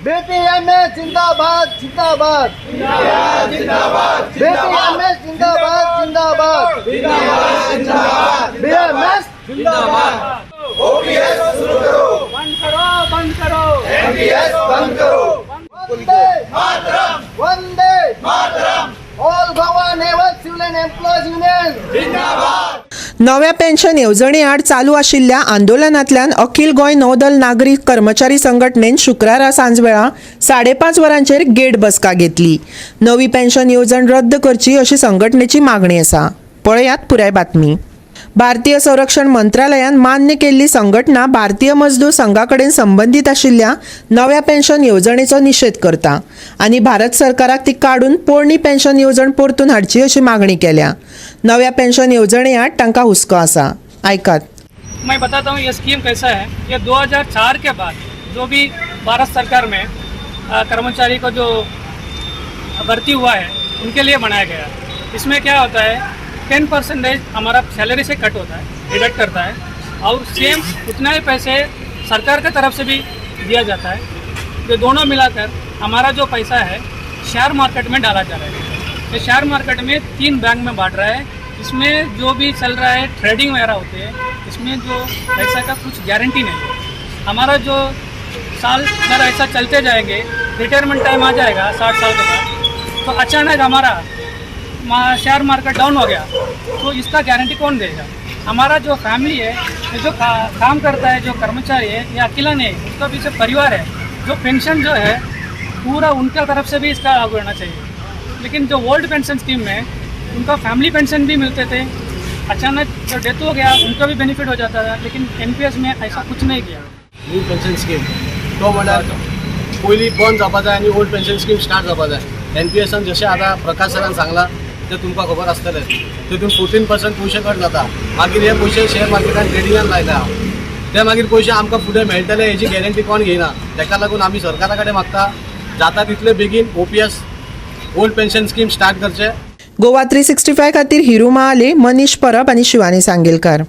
BPMS जिंदाबाद जिंदाबाद। BPMS जिंदाबाद जिंदाबाद। बीएमएस। बंद करो, बंद करो। एनपीएस बंद करो। Vande Mataram. Vande Mataram. All Goa Naval Civilian Employees Union. जिंदाबाद। नव्या पेन्शन येवजणे आड चालू आशिल्ल्या आंदोलनांतल्यान अखील गोंय नौदल नागरी कर्मचारी संघटनेन शुक्रारा सांजवेळा 5:30 वरांचेर गेट बसका घेतली. नवी पेन्शन येवजण रद्द करची अशी संघटनेची मागणी आसा. पळयात पुराय बातमी. भारतीय संरक्षण मंत्रालयान मान्य केल्ली संघटना भारतीय मजदूर संघा कडेन संबंदीत आशिल्ल्या नव्या पेन्शन येवजणेचो निशेध करता आनी भारत सरकाराक ती काडून पोरणी पेन्शन येवजण परतून हाडची अशी मागणी केल्या. नव्या पेन्शन येवजणे आड तांकां हुस्को आसा. आयकात. मैं बताता हूँ ये स्कीम कैसा है. ये 2004 के बाद जो भी भारत सरकार में कर्मचारी को जो भर्ती हुआ है, उनके लिए बनाया गया. इसमें क्या होता है, 10% हमारा सैलरी से कट होता है, डिडक्ट करता है और सेम उतना ही पैसे सरकार की तरफ से भी दिया जाता है. ये दोनों मिलाकर हमारा जो पैसा है, शेयर मार्केट में डाला जा रहा है. ये शेयर मार्केट में तीन बैंक में बांट रहा है. इसमें जो भी चल रहा है, ट्रेडिंग वगैरह होती है. इसमें जो पैसा का कुछ गारंटी नहीं है. हमारा जो साल भर ऐसा चलते जाएंगे, रिटायरमेंट टाइम आ जाएगा 60 साल के बाद, तो अचानक हमारा शेयर मार्केट डाउन हो गया तो इसका गारंटी कौन देगा? हमारा जो फैमिली है, ये जो काम करता है, जो कर्मचारी है, ये अकेला नहीं, उसका पीछे परिवार है. जो पेंशन जो है पूरा उनका तरफ से भी इसका लागू होना चाहिए. लेकिन जो ओल्ड पेंशन स्कीम में उनका फैमिली पेंशन भी मिलते थे, अचानक जो डेथ हो गया, उनका भी बेनिफिट हो जाता था. लेकिन एनपीएस में ऐसा कुछ नहीं किया. न्यू पेन्शन स्कीम तो म्हणल्यार पयलीं बंद जावपा जाय आनी ओल्ड पेन्शन स्कीम स्टार्ट जावपा जाय. एनपीएसान जशें आतां प्रकाश सरान सांगलां तें तुमकां खबर आसतलें. तितून 14% पयशे कट जाता. मागीर हे पयशे शेअर मार्केटान ट्रेडिंगान लायता. ते मागीर पयशे आमकां फुडें मेळटले हेजी गॅरंटी कोण घेयना. तेका लागून आमी सरकारा कडेन मागता, जाता तितले बेगीन OPS, old pension scheme start करचें. गोवा 365 खातीर हिरू महाले, मनीष परब आनी शिवानी सांगेलकार.